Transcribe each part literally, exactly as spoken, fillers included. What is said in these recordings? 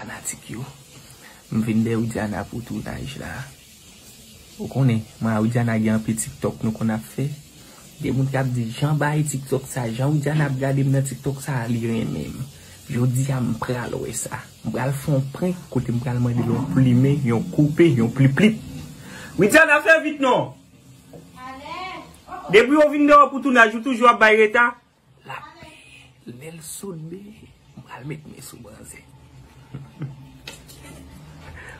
Fanatik yo, m vin dèyè Widiana pou tounaj la. Ou konnen, mwen a Widiana gen anpil TikTok nou konn ap fè. Gen moun k ap di, "Jan bay TikTok sa, jan Widiana ap gade m nan TikTok sa, li renmen m." Jodi a, m pral wè sa. M pral fè yon prank kote m pral mande l yon plimen, yon koupe, yon pliplip. Widiana, fè vit non! Depi w vin dèyè pou tounaj, ou toujou ap bay reta? L ap peye. Lè l sot byen, m pral met men sou manzè. M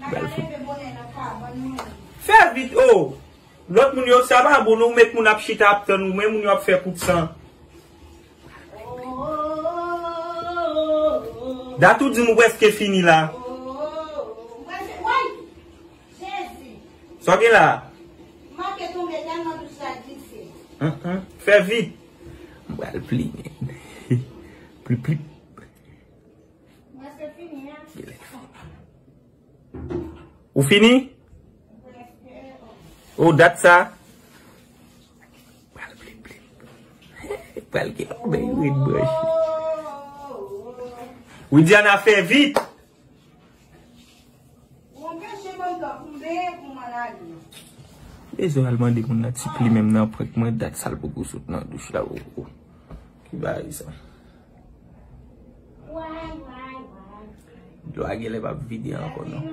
pral fout. Fè vit, o! Lòt moun yo, sa pa bon, non, ou met moun ap chita ap tann ou, men moun yo ap fè kout san. Dat ou di m ou prèske fini la. Sa w gen la? Hum, hum. Fè vit. M pral plimen. Plip, plip. Ou fini? O, dat sa. Pral plip, plip. Pral gen yon bèy red branche. Widiana, fè vit. Ou anpeche m antre pou m benyen pou m al ale. Bezwen al mande moun nan ti plimen m nan prank mwen, dat sa l poko sot nan douch la, o, o. Ki bagay sa? Dlo a genlè p ap vide ankò, non.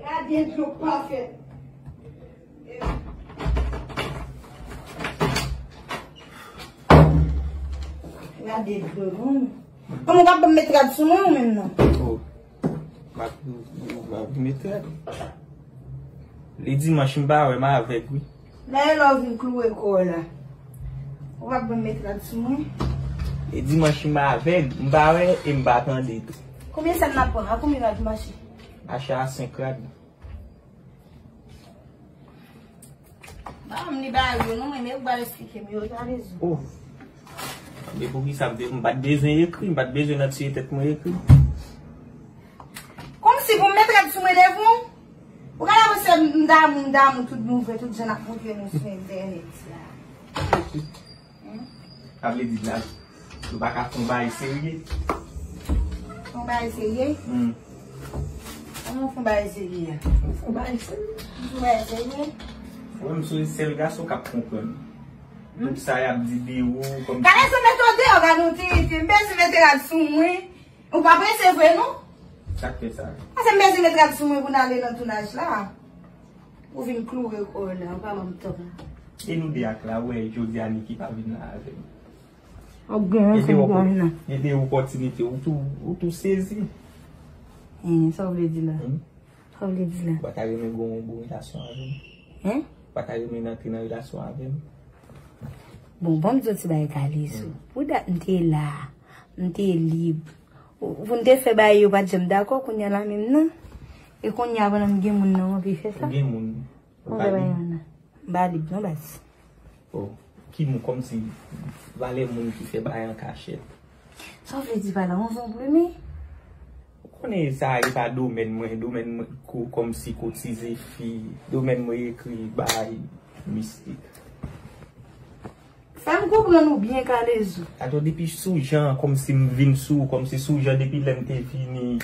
Gade dlo k pa fèt. Gade dlo, non. Kòman w ap ban m met rad sou mwen ou menm nan? O, m ap, m ap met rad. Li dimanch m pa wè, m avèg, wi. Dayè lè w vin kloure kò w la, ou p ap ban m met rad sou mwen? E dimanch m avèg, m pa wè e m pa tande tou. Konbyen sèn n ap pran? A konbyen rad mache? Mache a senk rad. Ba m li ba yo non, men ou pa esplike m yo, Kalezo. O. Tande poukisa m te, m pa t bezwen ekri, m pa t bezwen nan tiye tèt mwen ekri. Kòmsi pou m met rad sou mwen devan w? Ou ka panse m damou, m damou tout nouvèl, tout jan n ap montre nou sou entènèt la. Sa vle di la, nou pa ka fè yon bagay serye. Fè yon bagay serye? Hmm. Kòman fè yon bagay serye a? Fè yon bagay serye. Fè yon bagay serye? Ou menm se sèl gason k ap konprann. Tout sa y ap di de ou, kòm... Gade sa, mete w deyò, gade yon tirite. M bezwen mete rad sou mwen. Ou pa prese vre, non? Sa k fè sa? Paske m bezwen mete rad sou mwen pou n ale nan tounaj la. Ou vin kloure kò w la, ou pa ban m tan. E nou de ak la, ou wè jodi a Niki pa vin la avè m. Ap gen yon sèl gaz la. Gen de opòtinite, ou tou, ou tou sezi. Hen, sa w vle di la? Hmm? Sa w vle di la? Ou pa ta renmen gen yon bon relasyon avè m? Hen? Ou pa ta renmen antre nan relasyon avè m? Bon, ban m di w ti bagay, Kalezo. Hmm. Pou dat m te la, m te lib. Pou n te fè bagay yo pa t janm dakò, kounye a la menm nan. E kounye a pandan m gen moun nan, w anvi fè sa? Ou gen moun. Ou pa lib? M pa lib non, baz. O, ki moun, kòmsi valè moun ki fè bagay an kachèt? Sa w vle di pa la, yon zonblemen? Ou konnen sa e pa domèn mwen, domèn mwen ko-, kòmsi kotize fi, domèn mwen ekri bagay mistik. Fè m konprann ou byen, Kalezo. Atò, depi sou jan, kòmsi m vin sou, kòmsi sou jan, depi lè m te vini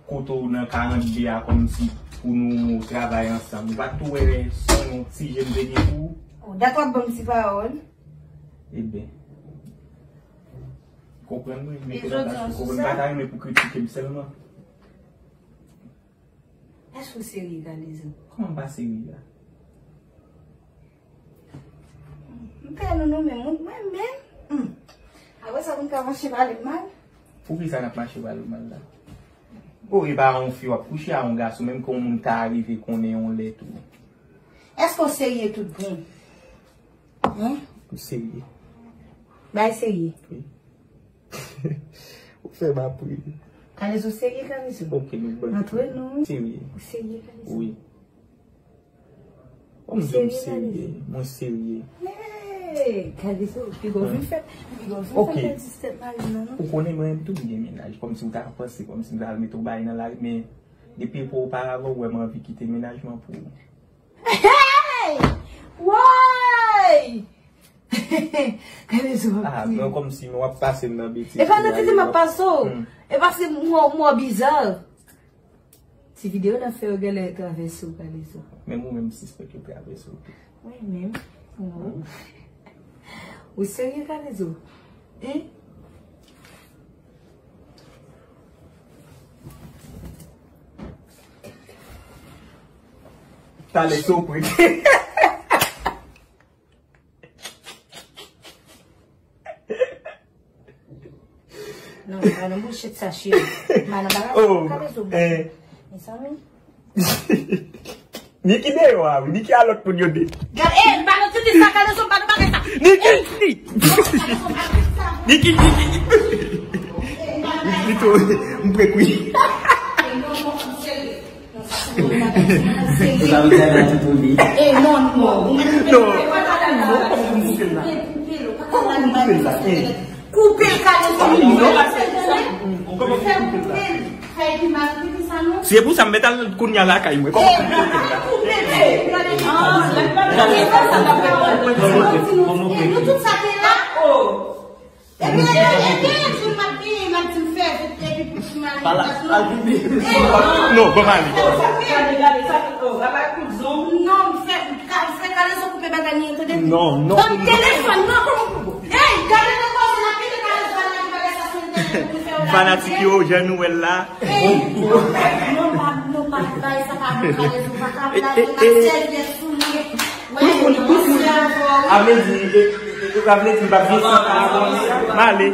kote w nan karannde a, kòmsi pou nou travay ansanm. Ou pa t tou wè se yon ti je m te gen pou ou? O, dat w ap ban m ti pawòl. Ebyen, konprann mwen, mete nan plas ou, konprann, m pa ta renmen pou kritike m sèlman. Èske w serye, Kalezo? Kòman m pa serye la? M pè nou nou menm, mwen menm. Hmm. Apre sa, pou n ka mache pale m mal? Poukisa n ap mache pale w mal la? O, e pa yon fi w ap kouche a yon gason, menm ke yon moun ta rive konnen yon lè tou. Èske w serye tout bon? Hen? M serye. Bay serye. Wi. Ou fè m ap ri. Kalezo serye, Kalezo. Ok, nou bon. Antre nou. Serye. Ou serye, Kalezo? Wi. Ou m di w m serye. Mwen serye. Hey, Kalezo, piga w vin fè, piga w vin fè pèdi tèt mari m nan, non? Ou konnen mwen menm tou m gen mennaj. Kòmsi w ta panse, kòmsi m ta al mete w bay nan lari, men Depi pou oparavan, ou wè m anvi kite mennaj mwen pou ou. Hey! Woy! Kalezo ap kriye. Ah, men kòmsi men w ap pase m nan betiz. E pa nan tete m ap pase w. Hmm. E pase m wè w bizar. Ti videyo la fè yo genlè travèse w, Kalezo. Menm ou menm sispèk yo travèse w tou. Mwen menm? Non. Ou serye, Kalezo? Hein? Talè sopre. Non, pa nan bullshit sa, cheri. Pa nan bagay sa, Kalezo. Mezanmi. Niki deyò a, wi. Niki a lòt moun yo de. Gad, eh, pa nan titi sa, Kalezo, pa nan bagay sa. Niki! Niki, Niki! Li tou, m prek wi. Ou ta vle gade a tout moun li. Eh, non, non. Non. Koupe l la. Koupe l la. Eh. Koupe l, Kalezo. Non. Fè koupe l. Fè epi mal, epi sa non. Se pou sa m mèt al kounye a lakay mwen. Kòman koupe l la? Koupe l. Nou tout sa te la. Epi, epi, epi, epi, m ap peye, m ap di m fè vit, epi pou ti mari. Pala, al pipi. Non, ban m ale. Gade, gade, sa, oh, apa kout zon. Non, m fè, ka, m fè Kalezo koupe bagay li, tande? Non, non. Ban m telefòn, non, kòman pou. Hey, gade nan kòz la, kite Kalezo al lage bagay sa sou entènèt pou fè yo lage. Fanatik yo, jan nou wè l la. Hey, non, non, pa, non, pa, bagay sa pa bon, Kalezo, pa ka blaze, pa sèvyèt sou li. Tout moun, tout moun. A vle di, e, e, e, a vle di, m p ap gen san pa avans. M ale.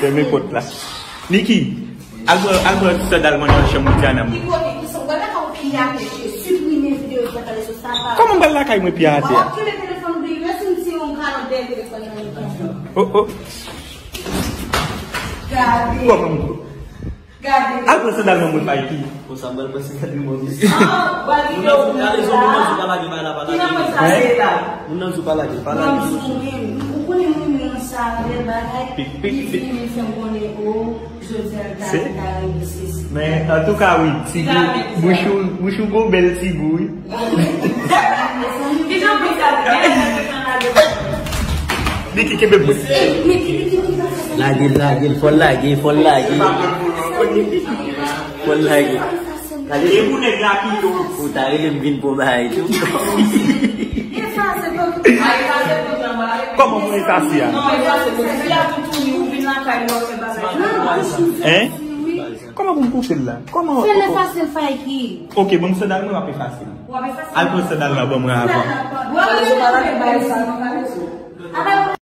Fèmen pòt la. Niki, al pran, al pran sandal mwen nan chanm Diana mwen. Kòman m pral lakay mwen pye atè a? Oh, oh. Gade. Kòman m Gade. Al pran sandal nan mwen, Faiki. Konsa, m pral pran sandal nan mwen, mesye. Ah, gade, moun nan di, gade, moun nan di pa lage, pa la, pa lage. Moun nan di pa lage, pa lage. Ou konnen moun nan sa, bèl bagay. Pik, pik, pik. Li fè m konnen, oh, jodi a, l ta, ta regle sesi. Men, antouka, wi, ti gou, bouch ou, bouch ou gon bèl ti gou, wi. Niki, kenbe mwen. Lage l, lage l, fò l lage, fò l lage. Fò l lage. Gade, ou ta rele m vin pran bagay tou. Kòman pou efase a? Hein? Kòman pou m koupe l la? Kòman? Fè l efase l, Faiki. Ok, ban m sandal mwen, w ap efase l. W ap efase l. Al pran sandal la ban mwen avan. W ap efase l.